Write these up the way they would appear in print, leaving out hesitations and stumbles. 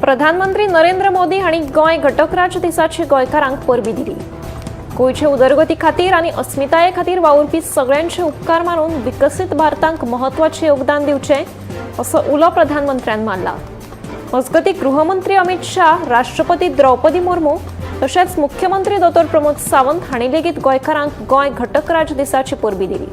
प्रधानमंत्री नरेंद्र मोदी हांणी गोंय घटक राज्य दिसाची गोंयकारांक परबीं दिली. गोंयचे उदरगती खातीर आनी अस्मिताये खातीर वावुरपी सगळ्यांचे उपकार मानून विकसीत भारताक म्हत्वाचें योगदान दिवचें असो उलो प्रधानमंत्र्यान मारला. मजगतीं गृहमंत्री अमित शाह, राष्ट्रपती द्रौपदी मुर्मू तशेंच मुख्यमंत्री दोतोर प्रमोद सावंत हांणी लेगीत गोंयकारांक गोंय घटक राज्य दिसाची परबीं दिली.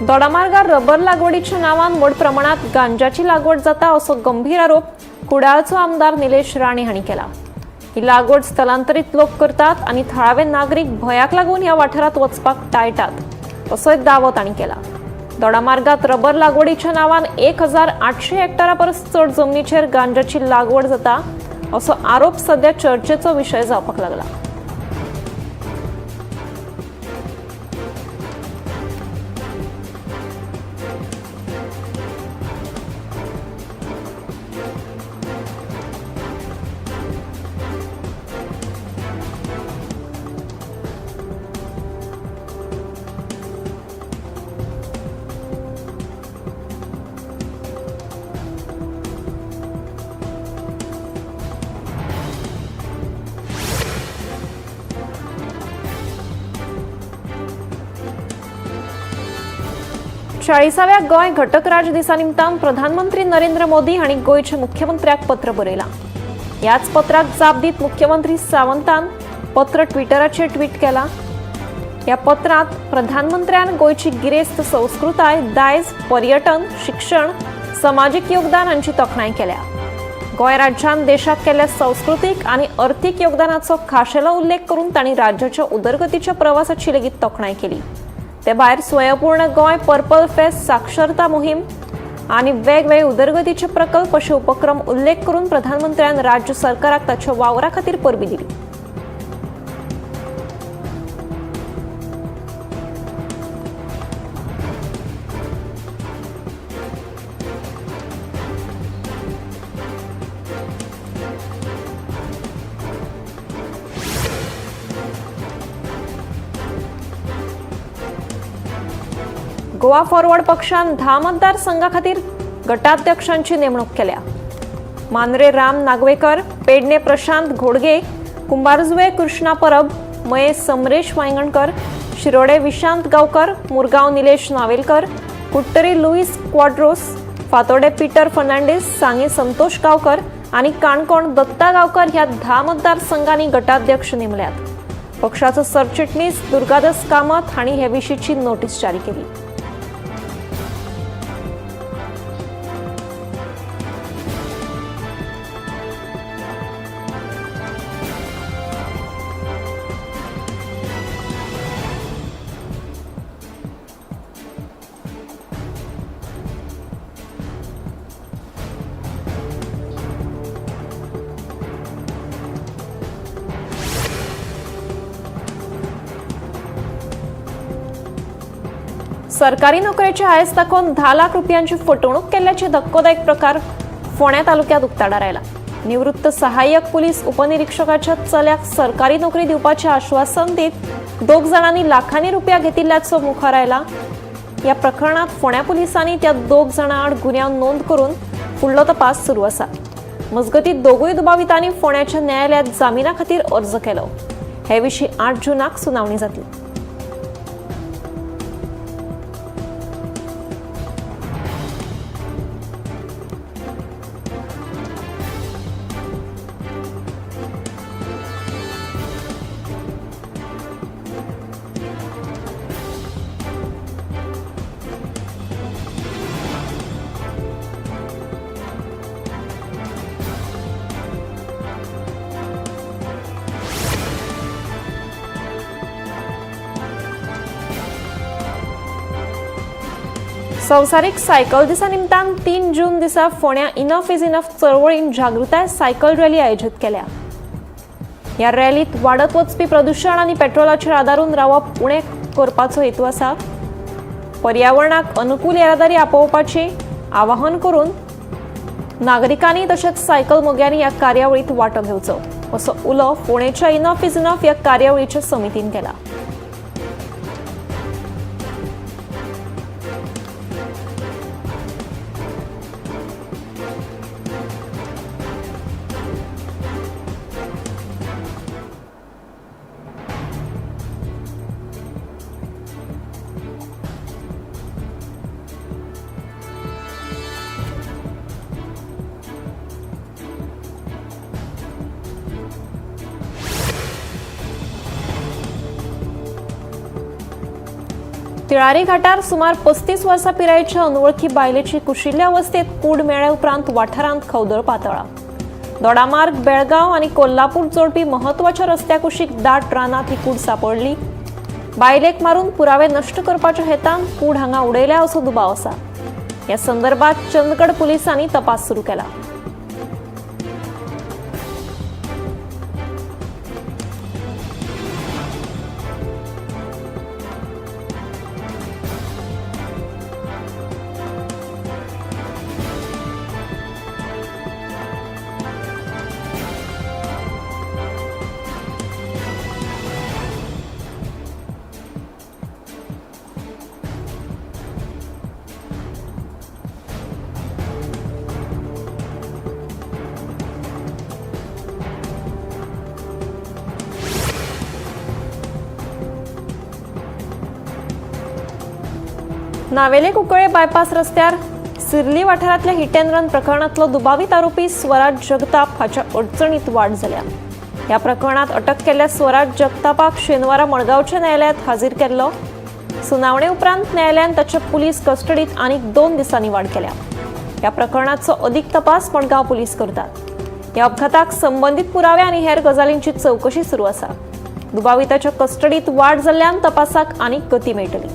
दोडामार्गार रबर लागवडीच्या नांवान व्हड प्रमाणात गांजाची लागवड जाता असो गंभीर आरोप कुडाळचो आमदार निलेश राणे हांणी केला. ही लागवड स्थलांतरीत लोक करतात आनी थळावे नागरीक भंयाक लागून ह्या वाठारांत वचपाक टाळटात असोय दावो तांणी केला. दोडामार्गात रबर लागवडीच्या नांवान 1800 हेक्टरा परस चड जमनीचेर गांजाची लागवड जाता असो आरोप सध्या चर्चेचो विशय जावपाक लागला. चाळीसाव्या गोंय घटक राज्य दिसा निमतान प्रधानमंत्री नरेंद्र मोदी हांणी गोंयच्या मुख्यमंत्र्याक पत्र बरयलां. ह्याच पत्राक जाप दीत मुख्यमंत्री सावंतान पत्र ट्विटराचेर ट्वीट केलां. ह्या पत्रांत प्रधानमंत्र्यान गोंयची गिरेस्त संस्कृताय, दायज, पर्यटन, शिक्षण, समाजीक योगदान हांची तोखणाय केल्या. गोंय राज्यान देशाक केल्ल्या संस्कृतीक आनी अर्थीक योगदानाचो खाशेलो उल्लेख करून तांणी राज्याच्या उदरगतीच्या प्रवासाची लेगीत तोखणाय केली. ते भायर स्वयंपूर्ण गोंय, पर्पल फेस्ट, साक्षरता मोहीम आनी वेगवेगळे उदरगतीचे प्रकल्प अशे उपक्रम उल्लेख करून प्रधानमंत्र्यान राज्य सरकाराक ताच्या वावरा खातीर परबीं दिली. गोवा फॉरवर्ड पक्षान 10 मतदारसंघा खातीर गटाध्यक्षांची नेमणूक केल्या. मांद्रे राम नागवेकर, पेडणे प्रशांत घोडगे, कुंभारजुवे कृष्णा परब, मये समरेश वायंगणकर, शिरोडे विशांत गावकर, मुरगांव निलेश नावेलकर, कुट्टरी लुईस क्वाड्रोस, फातोर्डे पीटर फर्नांडीस, सांगे संतोष गावकर आणि काणकोण दत्ता गावकर ह्या 10 मतदारसंघांनी गटाध्यक्ष नेमल्यात. पक्षाचो सरचिटणीस दुर्गादास कामत हांणी हे विशींची नोटीस जारी केली. सरकारी नोकरेचे हांयस दाखोवन 10 लाख रुपयांची फटवणूक केल्ल्याचे धक्कोदायक प्रकार फोंड्या तालुक्यात उक्ताडार आयला. निवृत्त सहाय्यक पोलीस उपनिरीक्षकाच्या चल्याक सरकारी नोकरी दिवपाचे आश्वासन दीत 2 जाणांनी लाखांनी रुपया घेतिल्ल्याचो मुखार आयला. ह्या प्रकरणात फोंड्या पुलिसांनी त्या 2 जाणां आड गुन्यांव नोंद करून फुडलो तपास सुरू आसा. मजगतीं दोगूय दुबावितांनी फोंड्याच्या न्यायालयांत जामिना खातीर अर्ज केलो. हे विशीं 8 जूनाक सुनावणी जातली. संवसारीक सायकल दिसा निमतान 3 जून दिसा फोंड्या इनफ is enough चळवळीन जागृताय सायकल रॅली आयोजीत केल्या. ह्या रॅलीत वाडत वचपी प्रदुशण आनी पेट्रोलाचेर आदारून रावप उणें करपाचो हेतू आसा. पर्यावरणाक अनुकूल येरादारी आपोवपाचें आवाहन करून नागरिकांनी तशेंच सायकल मोग्यांनी ह्या कार्यावळींत वांटो घेवचो असो उलो फोंडेच्या इनफ is enough ह्या कार्यावळीच्या समितीन केला. तिळारी घाटार सुमार 35 वर्सां पिरायेच्या अनवळखी बायलेची कुशिल्ल्या अवस्थेत कूड मेळ्ळे उपरांत वाठारांत खवदळ पातळ्ळा. दोडामार्ग, बेळगांव आनी कोल्हापूर जोडपी म्हत्वाच्या रस्त्या कुशीक दाट रानांत ही कूड सांपडली. बायलेक मारून पुरावे नश्ट करपाच्या हेतान कूड हांगा उडयल्या असो दुबाव आसा. ह्या संदर्भात चंदगड पुलिसांनी तपास सुरू केला. नावेले कुंकळे बायपास रस्त्यार सिर्ली वाठारांतल्या हिट अँड रन प्रकरणांतलो दुबावीत आरोपी स्वराज जगताप हाच्या अडचणीत वाड जाल्या. ह्या प्रकरणात अटक केल्ल्या स्वराज जगतापाक शेनवारा मडगांवच्या न्यायालयात हाजीर केल्लो. सुनावणे उपरांत न्यायालयान ताच्या पुलीस कस्टडीत आनीक 2 दिसांनी वाड केल्या. ह्या प्रकरणाचो अदीक तपास मडगांव पुलीस करतात. ह्या अपघाताक संबंदीत पुरावे आनी हेर गजालींची चवकशी सुरू आसा. दुबाविताच्या कस्टडीत वाड जाल्ल्यान तपासाक आनीक गती मेळटली.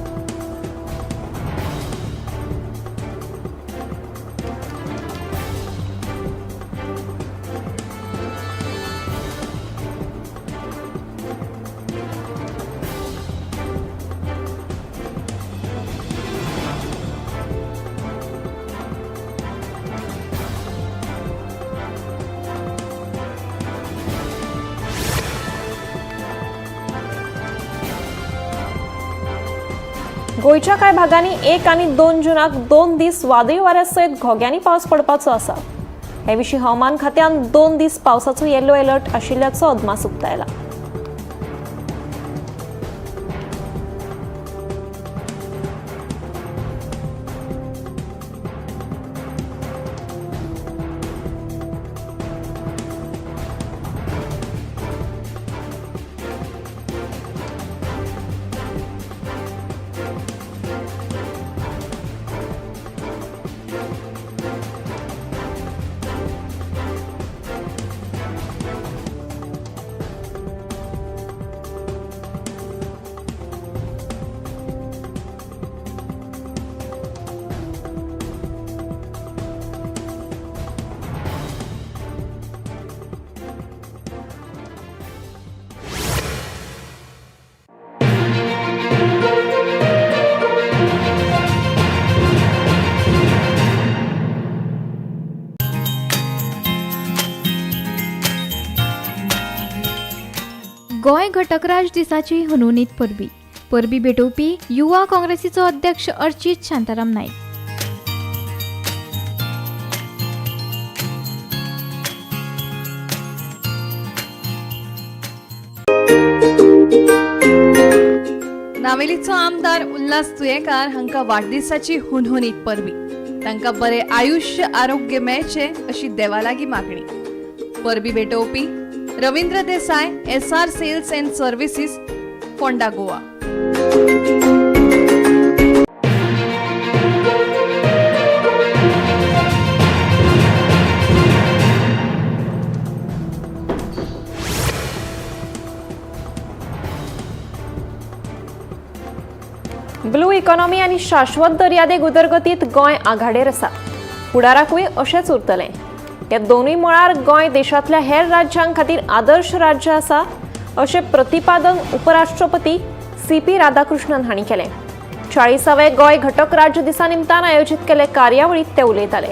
गोंयच्या कांय भागांनी 1 आनी 2 जूनाक 2 दीस वादळी वाऱ्या सयत घोग्यांनी पावस पडपाचो आसा. हे विशीं हवामान खात्यान 2 दीस पावसाचो येलो अलर्ट आशिल्ल्याचो अदमास उक्तायला. गोंय घटकराज दिसाची हुनहुनीत परबी. परबी भेटोवपी युवा काँग्रेसीचो अध्यक्ष अर्चित शांताराम नाईक. नावेलीचो आमदार उल्हास तुयेंकार हांकां वाडदिसाची हुनहुनीत परबी. तांकां बरें आयुश्य आरोग्य मेळचें अशी देवा लागीं मागणी. परबी भेटोवपी Ravindra Desai, SR sales and services, Ponda, Goa. Blue economy आनी शाश्वत दर्यादेग उदरगतीत गोंय आघाडेर आसा. फुडाराकूय अशेंच उरतलें. ह्या दोनूय मळार गोंय देशांतल्या हेर राज्यां खातीर आदर्श राज्य आसा अशें प्रतिपादन उपराष्ट्रपती सीपी राधाकृष्णन हांणी केलें. 40व्या गोंय घटक राज्य दिसा निमतान आयोजीत केल्ले कार्यावळींत ते उलयताले.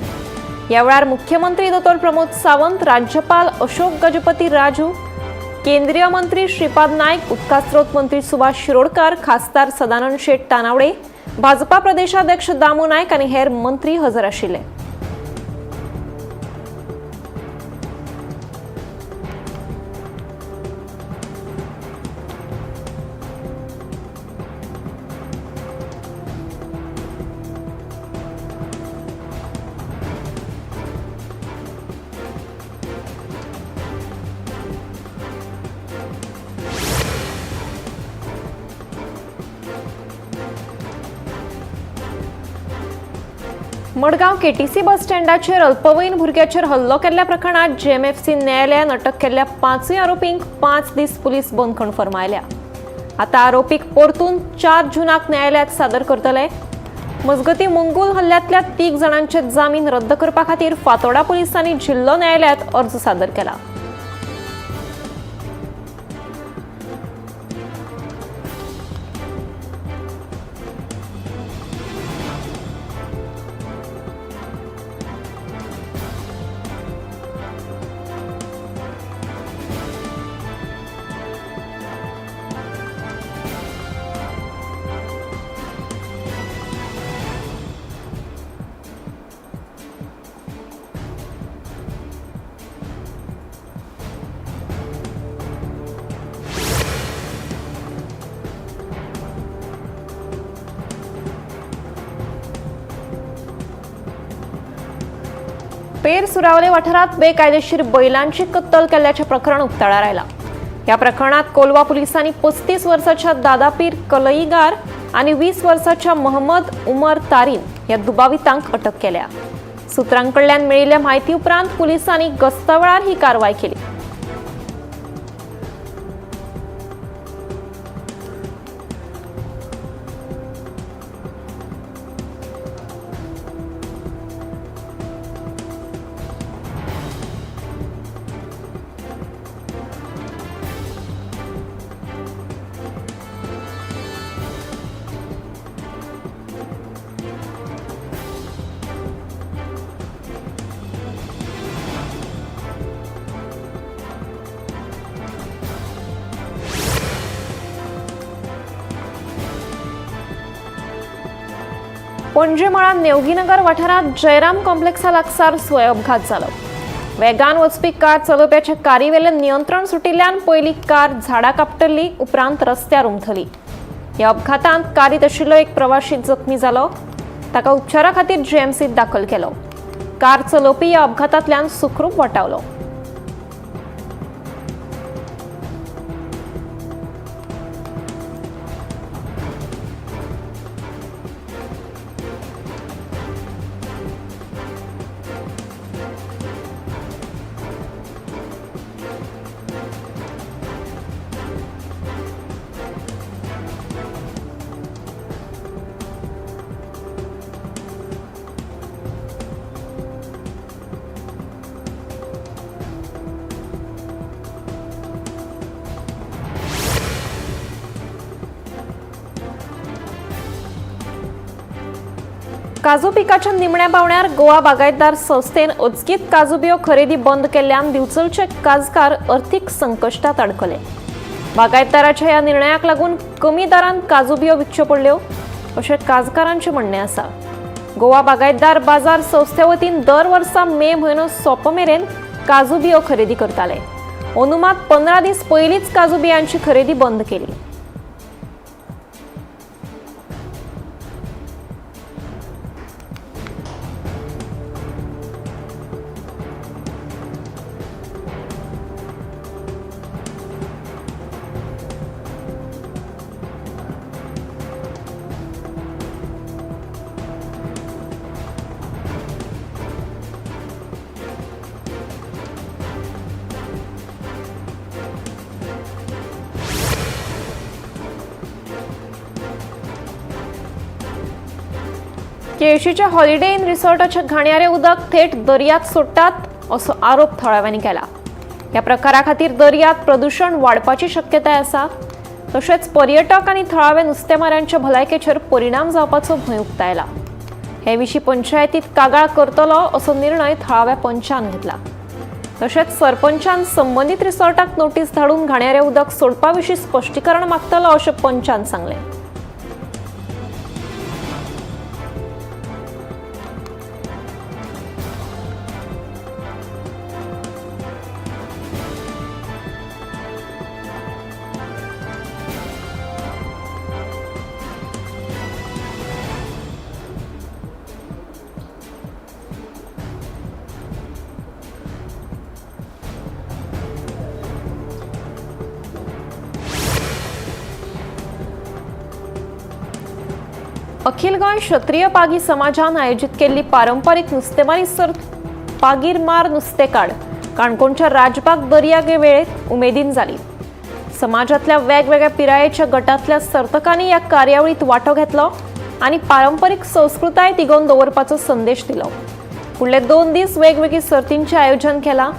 ह्या वेळार मुख्यमंत्री दोतोर प्रमोद सावंत, राज्यपाल अशोक गजपती राजू, केंद्रीय मंत्री श्रीपाद नायक, उदका स्रोत मंत्री सुभाष शिरोडकार, खासदार सदानंद शेट तानावडे, भाजपा प्रदेशाध्यक्ष दामू नायक आनी हेर मंत्री हजर आशिल्ले. मडगांव केटीसी बस स्टँडाचेर अल्पवयीन भुरग्याचेर हल्लो केल्ल्या प्रकरणात जेएमएफसी न्यायालयान अटक केल्ल्या 5 आरोपींक 5 दीस पुलीस बंदखण फर्मायल्या. आता आरोपीक परतून 4 जूनाक न्यायालयात सादर करतले. मजगती मंगूल हल्ल्यांतल्या 3 जाणांचे जामीन रद्द करपा खातीर फातोडा पुलिसांनी जिल्लो न्यायालयात अर्ज सादर केला. पेर सुरावले वाठारात बेकायदेशीर बैलांची कत्तल केल्ल्याचें प्रकरण उक्ताडार आयलां. ह्या प्रकरणात कोलवा पुलिसांनी 35 वर्साच्या दादापीर कलईगार आनी 20 वर्साच्या मोहम्मद उमर तारीन ह्या दुबावितांक अटक केल्या. सूत्रांकडल्यान मेळिल्ल्या म्हायती उपरांत पुलिसांनी गस्ता वेळार ही कारवाय केली. पणजे मळा नेवगीनगर वाठारात जयराम कॉम्प्लेक्सा लागसार स्वय अपघात जालो. वेगान वचपी कार चलोवप्याच्या कारीवेलें नियंत्रण सुटिल्ल्यान पयली कार झाडाक आपटली, उपरांत रस्त्यार उमथली. ह्या अपघातांत कारीत आशिल्लो एक प्रवाशी जखमी जालो. ताका उपचारा खातीर जीएमसीत दाखल केलो. कार चलोवपी ह्या अपघातांतल्यान सुखरूप वाटावलो. काजू पिकाच्या निमण्या पावण्यार गोवा बागायतदार संस्थेन अचकीत काजू बियो खरेदी बंद केल्ल्यान दिवचलचे काजकार अर्थीक संकश्टात अडकले. बागायतदाराच्या ह्या निर्णयाक लागून कमी दरान काजू बियो विकच्यो पडल्यो अशें काजकारांचें म्हणणें आसा. गोवा बागायतदार बाजार संस्थे वतीन दर वर्सा मे म्हयनो सोंपो मेरेन काजू बियो खरेदी करताले. अंदू मात 15 दीस पयलींच काजू बियांची खरेदी बंद केली. केळशीच्या हॉलिडे इन रिसॉर्टाच्या घाणयारे उदक थेट दर्यात सोडटात असो आरोप थळाव्यांनी केला. ह्या प्रकारा खातीर दर्यात प्रदूषण वाडपाची शक्यताय आसा. तशेंच पर्यटक आनी थळाव्या नुस्तेमाऱ्यांच्या भलायकेचेर परिणाम जावपाचो भंय उक्तायला. हे विशीं पंचायतीत कागाळ करतलो असो निर्णय थळाव्या पंचान घेतला. तशेंच सरपंचान संबंदीत रिसॉर्टाक नोटीस धाडून घाणयारे उदक सोडपा विशीं स्पश्टीकरण मागतलो अशें पंचान सांगलें. अखिल गोंय क्षत्रिय पागी समाजान आयोजीत केल्ली पारंपारीक नुस्तेमारी सर्त पागीर मार नुस्तेकाड काणकोणच्या राजबाग दर्यावेळेत उमेदीन जाली. समाजातल्या वेगवेगळ्या पिरायेच्या गटातल्या सर्तकांनी ह्या कार्यावळीत वांटो घेतलो आनी पारंपरीक संस्कृताय तिगोवन दवरपाचो संदेश दिलो. फुडले 2 दीस वेगवेगळी सर्तींचें आयोजन केलां.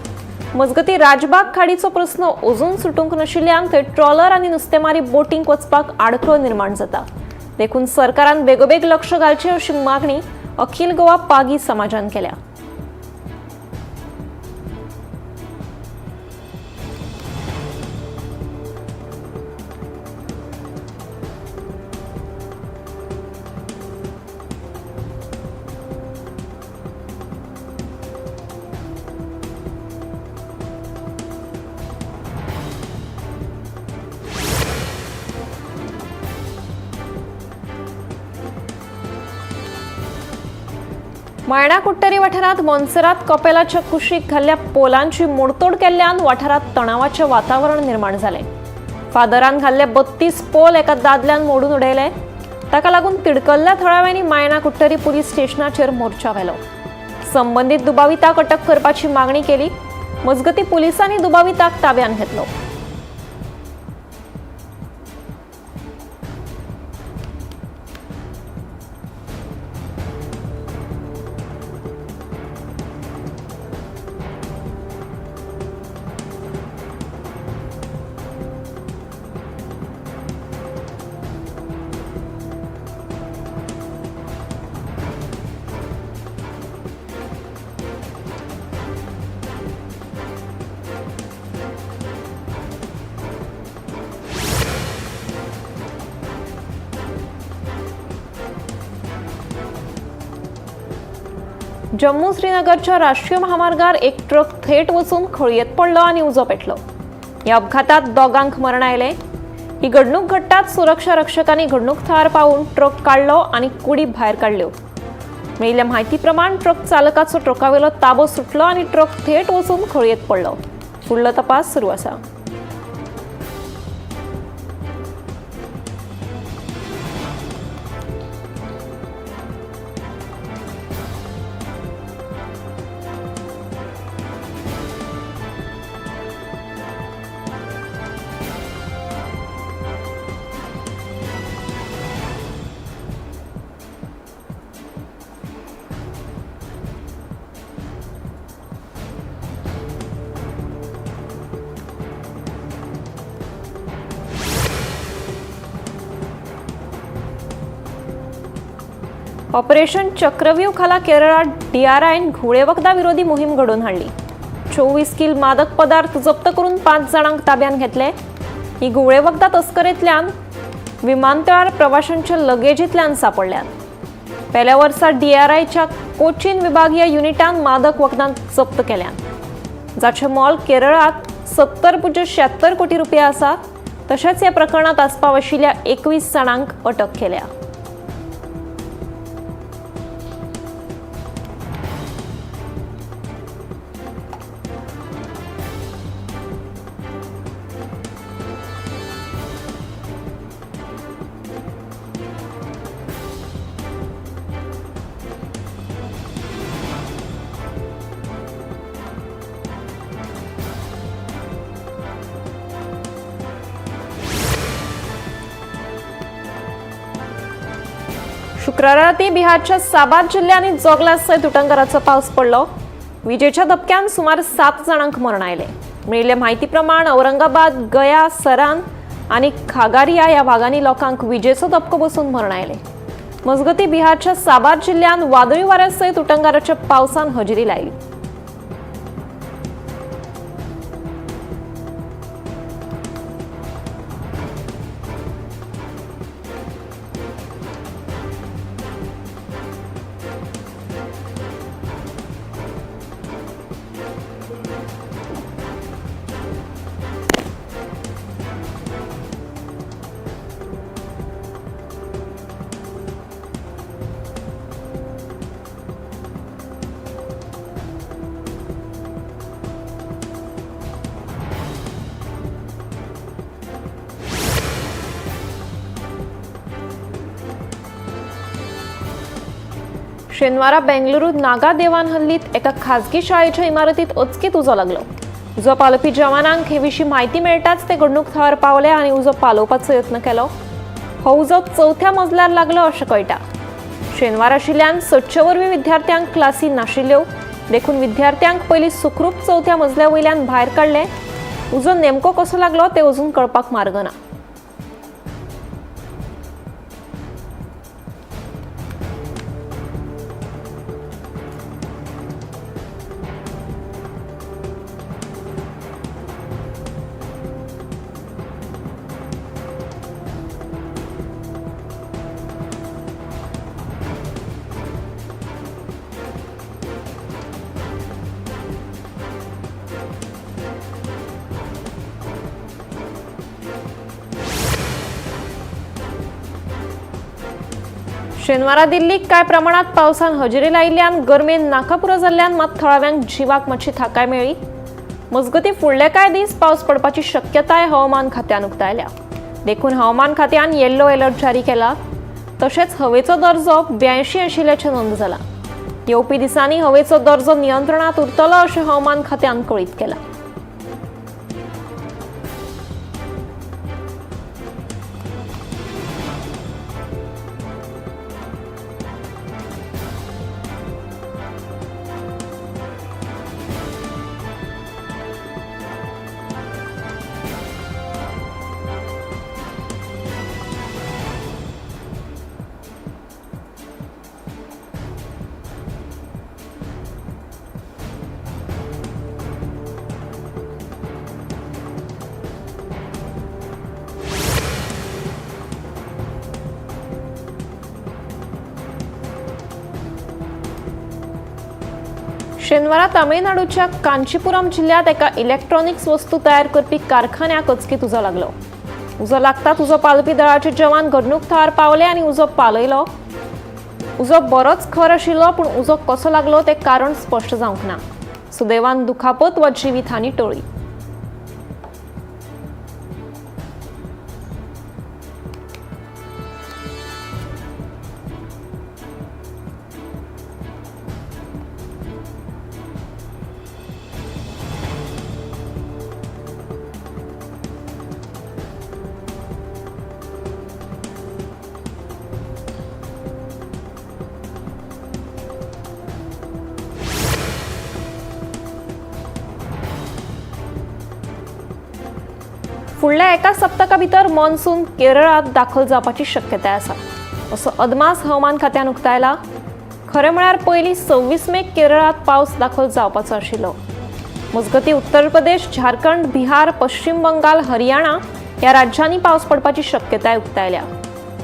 मजगतीं राजबाग खाडीचो प्रस्न अजून सुटूंक नाशिल्ल्यान थंय ट्रॉलर आनी नुस्तेमारी बोटींक वचपाक आडखळ निर्माण जाता. देखून सरकारान बेगोबेग लक्ष घालचें अशी मागणी अखिल गोवा पागी समाजान केल्या. मायणा कुट्टरी वाठारांत मोन्सेरात कपेलाच्या कुशीक घाल्ल्या पोलांची मोडतोड केल्ल्यान वाठारांत तणावाचें वातावरण निर्माण जालें. फादरान घाल्ले 32 पोल एका दादल्यान मोडून उडयले. ताका लागून तिडकल्ल्या थळाव्यांनी मायणा कुट्टरी पुलीस स्टेशनाचेर मोर्चा व्हेलो. संबंदीत दुबाविताक अटक करपाची मागणी केली. मजगतीं पुलिसांनी दुबाविताक ताब्यांत घेतलो. जम्मू श्रीनगरच्या राष्ट्रीय महामार्गार एक ट्रक थेट वचून खळयेत पडलो आनी उजो पेटलो. ह्या अपघातात दोगांक मरण आयलें. ही घडणूक घडटात सुरक्षा रक्षकांनी घडणूक थळार पावून ट्रक काडलो आनी कुडी भायर काडल्यो. मेळिल्ल्या म्हायती प्रमाण ट्रक चालकाचो ट्रकावेलो ताबो सुटलो आनी ट्रक थेट वचून खळयेत पडलो. फुडलो तपास सुरू आसा. ऑपरेशन चक्रव्यूह खाला केरळात डीआरआयन घुवळे वखदां विरोधी मोहीम घडोवन हाडली. 24 किल मादक पदार्थ जप्त करून 5 जाणांक ताब्यांत घेतले. ही घुवळे वखदां तस्करेंतल्यान विमानतळार प्रवाशांच्या लगेजींतल्यान सांपडल्यात. पेल्या वर्सा डीआरआयच्या कोचीन विभागीय युनिटान मादक वखदां जप्त केल्यात, जाचें मोल केरळांत 70.76 कोटी रुपया आसा. तशेंच ह्या प्रकरणांत आस्पाव आशिल्ल्या 21 जाणांक अटक केल्या. शुक्रारा राती बिहारच्या साबार जिल्ल्यांनी जोगला सयत उटंगाराचो पावस पडलो. विजेच्या धपक्यान सुमार 7 जाणांक मरण आयलें. मेळिल्ले म्हायती प्रमाण औरंगाबाद, गया, सरान आनी खागारिया ह्या भागांनी लोकांक विजेचो धपको बसून मरण आयलें. मजगती बिहारच्या साबार जिल्ल्यांत वादळी वाऱ्या सयत उटंगाराच्या पावसान हजेरी लायली. शेनवारा बेंगलुरूत नागा देवानहल्लीत एका खाजगी शाळेच्या इमारतीत अचकीत उजो लागलो. उजो पालोवपी जवानांक हे विशीं म्हायती मेळटाच ते घडणूक थळार पावले आनी उजो पालोवपाचो यत्न केलो. हो उजो 4थ्या मजल्यार लागलो अशें कळटा. शेनवार आशिल्ल्यान सदचे वरवीं विद्यार्थ्यांक क्लासी नाशिल्ल्यो, देखून विद्यार्थ्यांक पयलीं सुखरूप 4थ्या मजल्या वयल्यान भायर काडले. उजो नेमको कसो लागलो ते अजून कळपाक मार्ग ना. शेनवारा दिल्लीक कांय प्रमाणात पावसान हजेरी लायिल्ल्यान गरमेन नाकापुरो जाल्ल्यान मात थळाव्यांक जिवाक मातशी थाकाय मेळ्ळी. मजगती फुडले कांय दीस पावस पडपाची शक्यताय हवामान खात्यान उक्तायल्या. देखून हवामान खात्यान येल्लो अलर्ट जारी केला. तशेंच हवेचो दर्जो 82 आशिल्ल्याचें नोंद जाला. येवपी दिसांनी हवेचो दर्जो नियंत्रणांत उरतलो अशें हवामान खात्यान कळीत केलां. शेनवारा तामिळनाडूच्या कांचीपुरम जिल्ह्यात एका इलेक्ट्रॉनिक्स वस्तू तयार करपी कारखान्याक अचकीत उजो लागलो. उजो लागताच उजो पालोवपी दळाचे जवान घडणूक थळार पावले आनी उजो पालयलो. उजो बरोच खर आशिल्लो, पूण उजो कसो लागलो तें कारण स्पश्ट जावंक ना. सुदैवान दुखापत वा जिवीत हानी टळ्ळी. फुडल्या एका सप्तका भितर मॉन्सून केरळात दाखल जावपाची शक्यताय आसा असो अदमास हवामान खात्यान उक्तायला. खरें म्हळ्यार पयलीं 26 मेक केरळात पावस दाखल जावपाचो आशिल्लो. मजगती उत्तर प्रदेश, झारखंड, बिहार, पश्चिम बंगाल, हरियाणा ह्या राज्यांनी पावस पडपाची शक्यताय उक्तायल्या.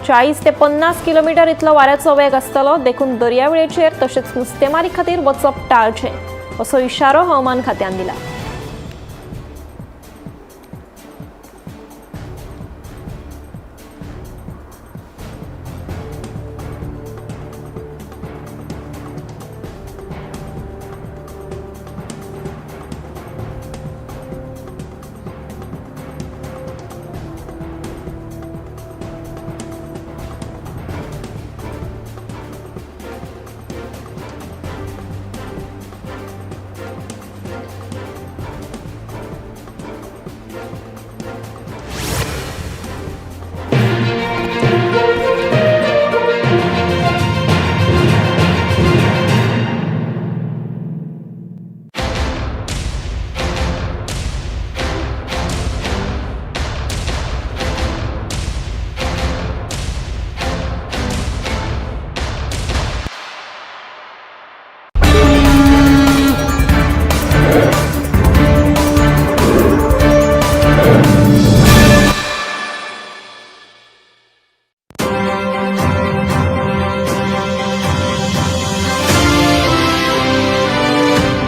40 ते 50 किलोमिटर इतलो वाऱ्याचो वेग आसतलो, देखून दर्यावेळेचेर तशेंच नुस्तेमारी खातीर वचप टाळचें असो इशारो हवामान खात्यान दिला.